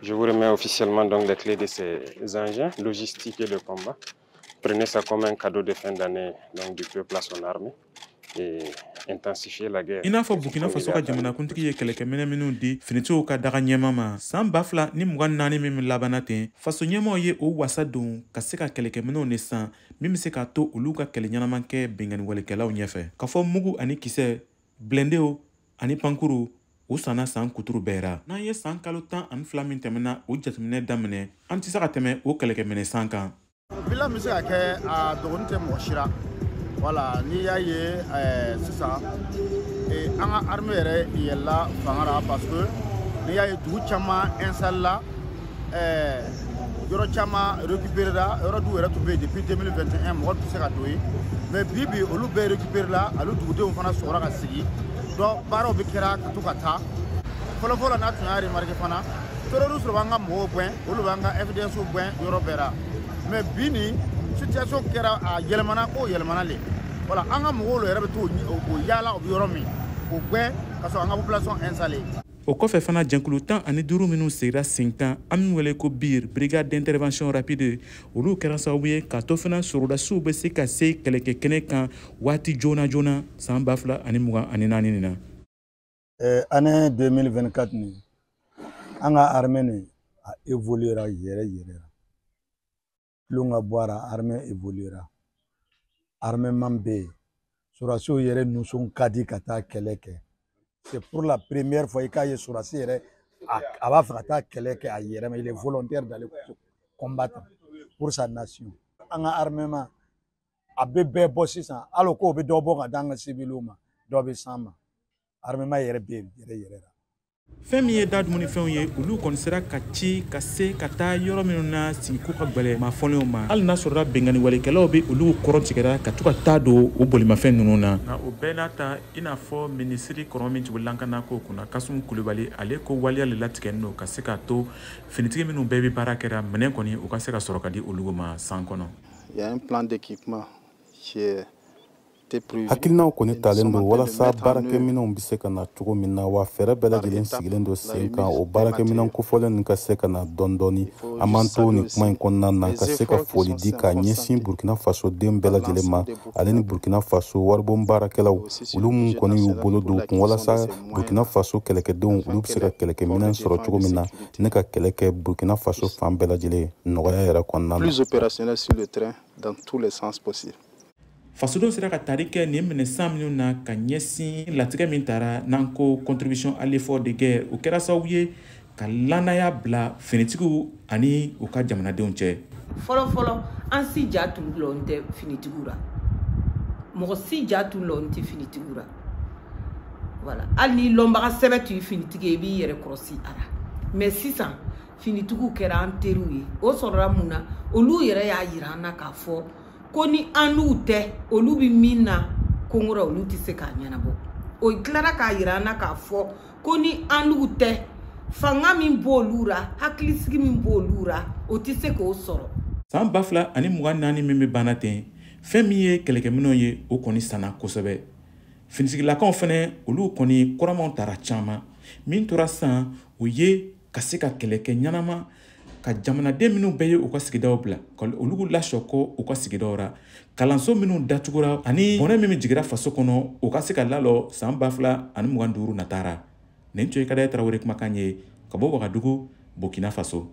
Je vous remets officiellement donc les clés de ces engins logistiques et de combat. Prenez ça comme un cadeau de fin d'année donc du peuple à son armée et intensifier la guerre. I n'a fɔ Burkina Faso ka jamanakuntigi ye kɛlɛkɛminɛ minnu di finitigiw ka daga ɲɛma ma san 2024 min labanna ten, faso ɲɛmaw ye o wasa don ka se ka kɛlɛkɛminɛw de san min bɛ se k'a to olu ka kɛlɛ ɲɛnama kɛ binkanniwalekɛlaw ɲɛfɛ, k'a fɔ mugu ani kisɛ, blindéw ani pankuru, o sanna san kuturu bɛɛ ra. N'an ye san kalo 12 min tɛmɛna o jateminɛ daminɛ, an tɛ se ka tɛmɛ o kɛlɛkɛminɛ san kan. Bilan bɛ se ka kɛ, a dɔgɔnin tɛ mɔgɔ si ra. Wala n'i y'a ye sisan, an ka armée yɛrɛ yɛlɛla fanga la, parce que n'i y'a ye dugu caman installé la, yɔrɔ caman récupéré la, yɔrɔ dugu yɛrɛ tun bɛ yen depuis 2021, mɔgɔ tɛ se ka don yen, mais bi bi olu bɛɛ récupéré la, olu dugudenw fana sɔrɔla ka sigi. Donc baaraw bɛ kɛra ka to ka taa. Fɔlɔ-fɔlɔ, n'a tun y'a remarqué fana, terroristes b'an ka mɔgɔw gɛn, olu b'an ka FDS gɛn yɔrɔ bɛɛ la, mais bi nin situation kɛra, a yɛlɛmana, ko yɛlɛmana le. Voilà, an ka mɔgɔw yɛrɛ bɛ t'o o yaala, o bɛ yɔrɔ min o gɛn ka sɔrɔ an ka population installée. O kɔfɛ fana, jɛnkulu 15 minnu sigira sen kan, an min wele ko BIR, Brigade d'intervention rapide, olu kɛra sababu ye k'a to fana sɔrɔdasiw bɛ se ka se kɛlɛkɛ kɛnɛ kan waati joona joona san 2024 nin na. Année 2024 nin, an ka armée nin a évoluera yɛrɛ yɛrɛ la. Tulon ka bɔ a la, armée évoluera, armement bɛ yen, sɔrɔdasiw yɛrɛ nisɔn ka di ka taa kɛlɛ kɛ. C'est pour la première fois i k'a ye sɔrɔdasi yɛrɛ a b'a fɛ ka taa kɛlɛ kɛ a yɛrɛ ma, il est volontaire d'aller combattre pour sa nation. An ka armement a bɛ bɛɛ bɔ sisan, hali o ko bɛ dɔ bɔ ka d'an ka civiliw ma, dɔ bɛ s'an ma. Armement yɛrɛ bɛ yen yɛrɛ yɛrɛ la. Fɛn min ye da dumunifɛnw ye, olu kɔni sera ka ci ka se ka taa yɔrɔ minnu na sigiko ka gwɛlɛ maa fɔlenw ma, hali n'a sɔrɔla benkanni walekɛlaw bɛ olu kɔrɔ tigɛra ka to ka taa don o bolimafɛn ninnu na. Nka o bɛɛ n'a ta, i n'a fɔ minisiri kɔrɔ min tun bɛ lankana ko kunna, Kasumu Kulubali, ale ko waleya le latigɛlen don ka se k'a to finitigi minnu bɛɛ bɛ baara kɛra minɛn kɔni, u ka se ka sɔrɔ ka di olu ma san kɔnɔ. Il y a un plan d'équipement qui est Hakilinaw kɔni talen don walasa baarakɛminɛnw bɛ se ka na cogo min na wa, fɛɛrɛ bɛɛ lajɛlen sigilen don sen kan o baarakɛminɛn kofɔlen nin ka se ka na dɔɔni dɔɔni. An b'an to nin kuma in kɔnɔna na ka se ka foli di k'a ɲɛsin Burkina Faso den bɛɛ lajɛlen ma, ale ni Burkina Faso waribon baarakɛlaw, olu mun kɔni y'u bolo don kun walasa Burkina Faso kɛlɛkɛdenw, olu bɛ se ka kɛlɛkɛminɛn sɔrɔ cogo min na ne ka kɛlɛ kɛ Burkina Faso fan bɛɛ lajɛlen nɔgɔya yɛrɛ kɔnɔna na. Plus opérationnel sur le terrain dans tous les sens possibles. Fasodenw sera ka tari kɛ nin minɛ san minnu na ka ɲɛsin latigɛ min tara n'an ko contribution à l'effort de guerre, o kɛra sababu ye ka lanaya bila finitigiw ani u ka jamanadenw cɛ. Fɔlɔ fɔlɔ, an si ja tun lɔn tɛ finitigiw la, mɔgɔ si ja tun lɔn tɛ finitigiw la. Voilà, hali ni lɔnbaga sɛbɛ tun ye finitigi ye, i b'i yɛrɛ kɔlɔsi a la. Mais sisan finitigiw kɛra an teriw ye. O sɔrɔla mun na? Olu yɛrɛ y'a yira an na k'a fɔ ko ni an n'u tɛ, olu bɛ min na kongora, olu tɛ se k'a ɲɛnabɔ. O tilara k'a yira an na k'a fɔ ko ni an n'u tɛ, fanga min b'olu la, hakilisigi min b'olu la, o tɛ se k'o sɔrɔ. San 2024 min bɛ banna ten, fɛn min ye kɛlɛkɛminɛnw ye, o kɔni sanna kosɛbɛ. Finitigilakaw fɛnɛ, olu kɔni kɔrɔmaw tara caman. Min tora sisan, o ye ka se ka kɛlɛ kɛ ɲɛnama ka jamanaden minnu bɛɛ ye u ka sigidaw bila, ka olu lasɔkɔ u ka sigidaw ra, kalanso minnu datugura ani bɔnɛ min jigira faso kɔnɔ, o ka se ka lalɔ san 2025 natara. Nin tun ye Kadaya Tarawele kumakan ye ka bɔ Wagadugu, Burkina Faso.